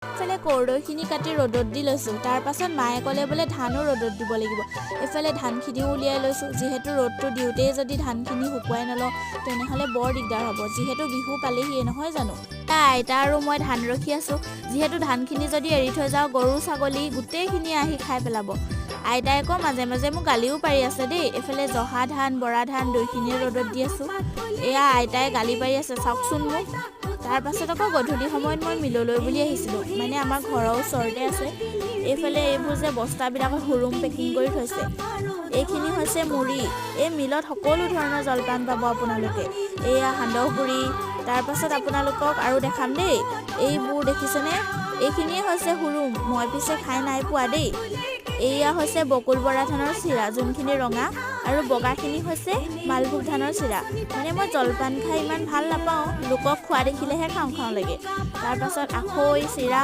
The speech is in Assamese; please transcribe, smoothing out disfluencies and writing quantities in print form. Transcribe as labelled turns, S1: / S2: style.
S1: এইফালে কৰদৈখিনি কাটি ৰ'দত দি লৈছোঁ। তাৰপাছত মায়ে ক'লে বোলে ধানো ৰ'দত দিব লাগিব। এইফালে ধানখিনিও উলিয়াই লৈছোঁ। যিহেতু ৰ'দটো দিওঁতেই যদি ধানখিনি শুকুৱাই নলওঁ, তেনেহ'লে বৰ দিগদাৰ হ'ব, যিহেতু বিহু পালেহিয়ে, নহয় জানো? আইতা আৰু মই ধান ৰখি আছোঁ। যিহেতু ধানখিনি যদি এৰি থৈ যাওঁ, গৰু ছাগলী গোটেইখিনি আহি খাই পেলাব। আইতাই আকৌ মাজে মাজে মোক গালিও পাৰি আছে দেই। এইফালে জহা ধান, বৰা ধান দুইখিনিয়ে ৰ'দত দি আছোঁ। এয়া আইতাই গালি পাৰি আছে, চাওকচোন মোক। তাৰপাছত আকৌ গধূলি সময়ত মই মিললৈ বুলি আহিছিলোঁ, মানে আমাৰ ঘৰৰ ওচৰতে আছে। এইফালে এইবোৰ যে বস্তাবিলাকত হুৰুম পেকিং কৰি থৈছে, এইখিনি হৈছে মুড়ি। এই মিলত সকলো ধৰণৰ জলপান পাব আপোনালোকে। এয়া সান্দহগুড়ি। তাৰপাছত আপোনালোকক আৰু দেখাম দেই। এইবোৰ দেখিছেনে? এইখিনিয়ে হৈছে হুৰুম। মই পিছে খাই নাই পোৱা দেই। এয়া হৈছে বকুল বৰা ধানৰ চিৰা, যোনখিনি ৰঙা, আৰু বগাখিনি হৈছে মালভোগ ধানৰ চিৰা। মানে মই জলপান খাই ইমান ভাল নাপাওঁ, লোকক খোৱা দেখিলেহে খাওঁ খাওঁ লাগে। তাৰপাছত আখৈ, চিৰা।